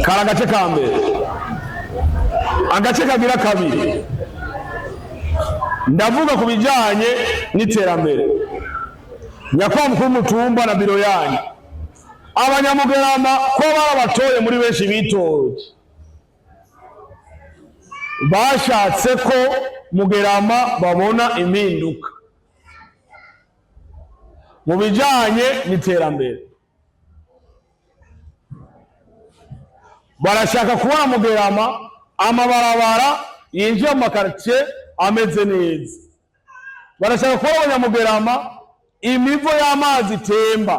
Kari agace ka mbere. Agace kagira kabiri, ndavuga ku bijyanye n'iterambere. Nyakubahwa mukuru w'umutumba na biro yanyu, abanyamugerama ko barabatoye muri benshi bitoje, bashatse ko Mugerama babona impinduka mu bijyanye n'iterambere. Barashaka kubona Mugerama amabarabara yinjiye mu makaritsiye ameze neza. Barashaka kubona abanyamugerama imivo y'amazi itemba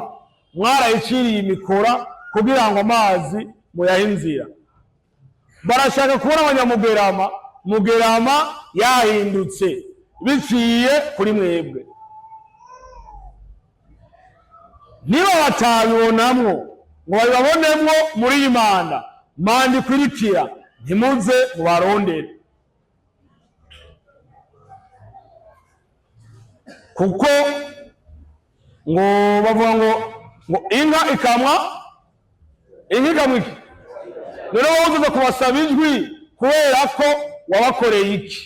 mwarayiciriye imikora kugira ngo amazi muyahe inzira. Barashaka kubona abanyamugerama Mugerama yahindutse biciye kuri mwebwe. Niba batabibonamwo ngo babibabonemo muri iyi manda, manda ikurikira ntimuze mubarondere, kuko ngo bavuga ngo inka ikamwa, inka ikamwa iki? Rero wowe uza kubasaba ijwi kubera ko wabakoreye iki?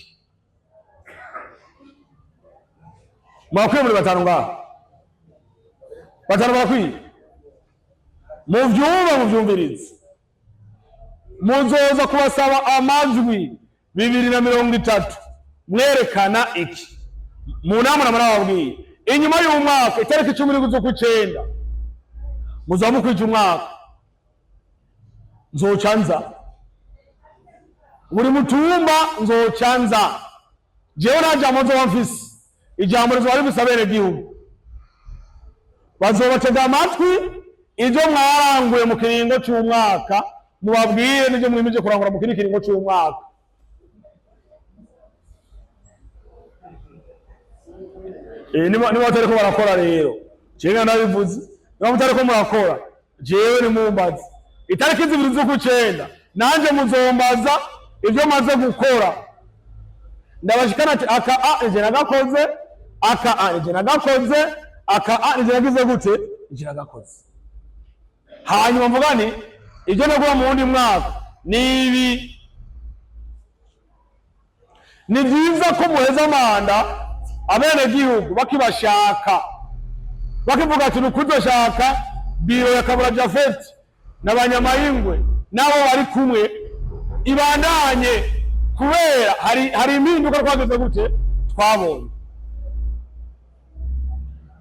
Murakwiye muri batanu ngaha, batanu barakwiye. Muvyumva, muvyumvirize, muzoza kubasaba amajwi 2030 mwerekana iki? Mu nama namurababwiye inyuma y'umwaka, itariki 10 z'ukwicenda muzaba mukwije umwaka, nzoca nza buri mutumba, nzoca nza jewe. Nta jambo nzoba mfise, ijambo rizoba rifise abenegihugu. Bazobatega amatwi ibyo mwaranguye mu kiringo c'umwaka, mubabwire n'ibyo mwimije kurangura mu kindi kiringo c'umwaka. Niba batariko barakora rero, jewe nabivuze, niba mutariko murakora jewe nimumbaze itariki 2 z'ukwicenda, nanje muzombaza ibyo maze gukora. Ndabashikana ati aka a nije nagakoze, aka a nije nagakoze, aka a nije nagize gute, nije nagakoze. Hanyuma mvuga nti ibyo nagura mu wundi mwaka ni ibi. Ni byiza ko muheza manda abenegihugu bakibashaka, bakivuga ati nukuzoshaka biro ya Kabura Jafeti na Banyamayingwe n'abo bari kumwe ibandanye, kubera hari impinduka twageze gute twabonye.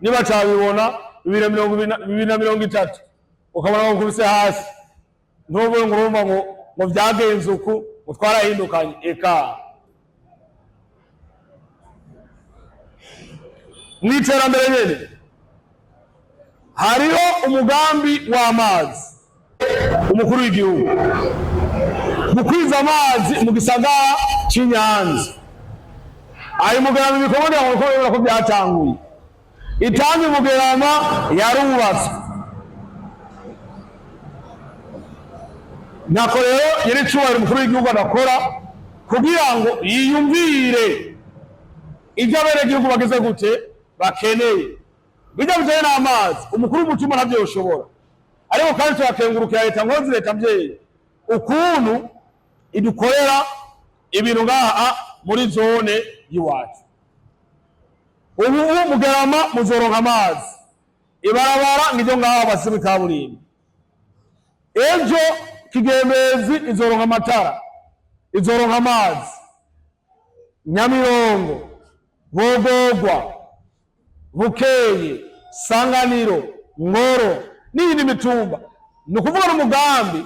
Niba cabibona 2030 ukabona ngo nkubise hasi, ntuvuge ngo urumva ngo vyagenze uku, ngo twarahindukanye. Eka, mu iterambere nyene hariho umugambi w'amazi. Umukuru w'igihugu gukwiza amazi mu gisagara cy'i Nyanza, ayo mugerama ibikorwa kugira ngo bikore ko byatanguye. Itangi Mugerama yarubatswe, ntako rero nyiri icubahiro umukuru w'igihugu adakora kugira ngo yiyumvire ibyo abenegihugu bageze gute bakeneye. Bijya bijyanye n'amazi, umukuru w'umutima ntabyo yoshobora. Ariko kandi turakengurukira leta nkozi, leta mvyeyi, ukuntu idukorera ibintu ngaha muri zone y'iwacu. Ubu Mugerama muzoronka amazi, ibarabara ngiryo ngaha basize ikaburimbo, ejo Kigemezi izoronka amatara, izoronka amazi, Nyamirongo, Bogogwa, Bukeye, Sanganiro, Ngoro n'iyindi mitumba. Ni ukuvuga n'umugambi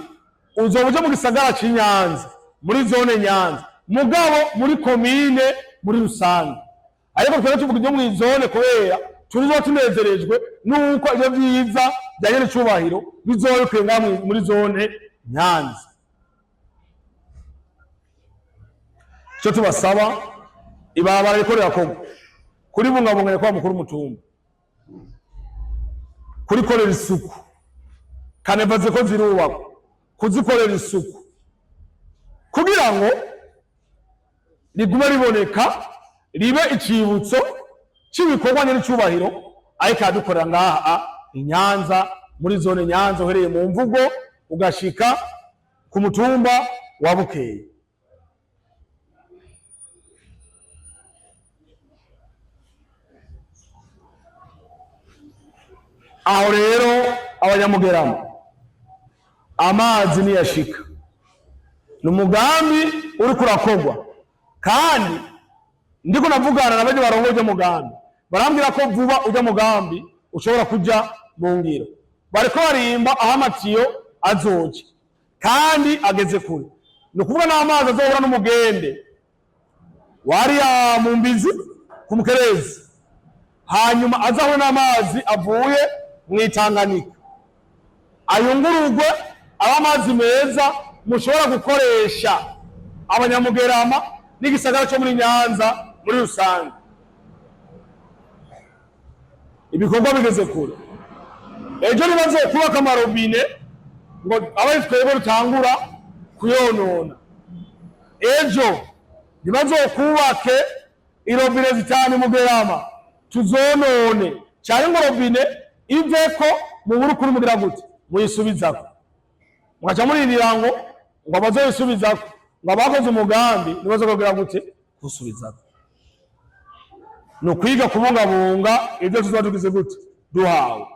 uzoba uje mu gisagara cy'i Nyanza, muri zone Nyanza, mugabo muri komine muri rusange. Ariko twari tuvuga ibyo mu zone kubera tuzoba tunezerejwe nuko ibyo byiza bya nyir'icyubahiro bizoba bikwiye ngaha muri zone Nyanza. Icyo tubasaba, ibarabara riko rirakorwa, kuribungabunga kwa mukuru w'umutumba, kurikorera isuku, kaneva ziko zirubakwa, kuzikorera isuku kugira ngo rigume riboneka, ribe icibutso cy'ibikorwa nyir'icyubahiro ariko aradukorera ngaha i Nyanza, muri zone Nyanza, uhereye mu mvugo ugashika Ku mutumba wa Bukeye. Aho rero abanyamugeramo, amazi niyashika, ni umugambi uriko urakogwa, kandi ndiko navugana na bajya barongoye ujya mugambi, barambwira ko vuba ujya mugambi ushobora kuja mu ngiro. Bariko barimba aho amatiyo azoja, kandi ageze kure. Ni ukuvuga n'amazi azohura n'umugende wariya mu mbizi ku mukerezi, hanyuma azahure n'amazi avuye mu Itanganika, ayungururwe aba amazi meza mushobora gukoresha, abanyamugerama n'igisagara cyo muri Nyanza muri rusange. Ibikorwa bigeze kure. Ejo nibaze kubaka amarobine ngo abe twebwe rutangura kuyonona, ejo ntibazokubake irobine zitanu mugerama tuzonone, cyane ngo robine iveko mu burukuru mugira gute muyisubizako, mugaca murindira ngo abazoyisubizako, ngo abakoze umugambi ntibazokugira gute kusubizako. Ni ukwiga kubungabunga ibyo tuzoba tugize gute duhawe.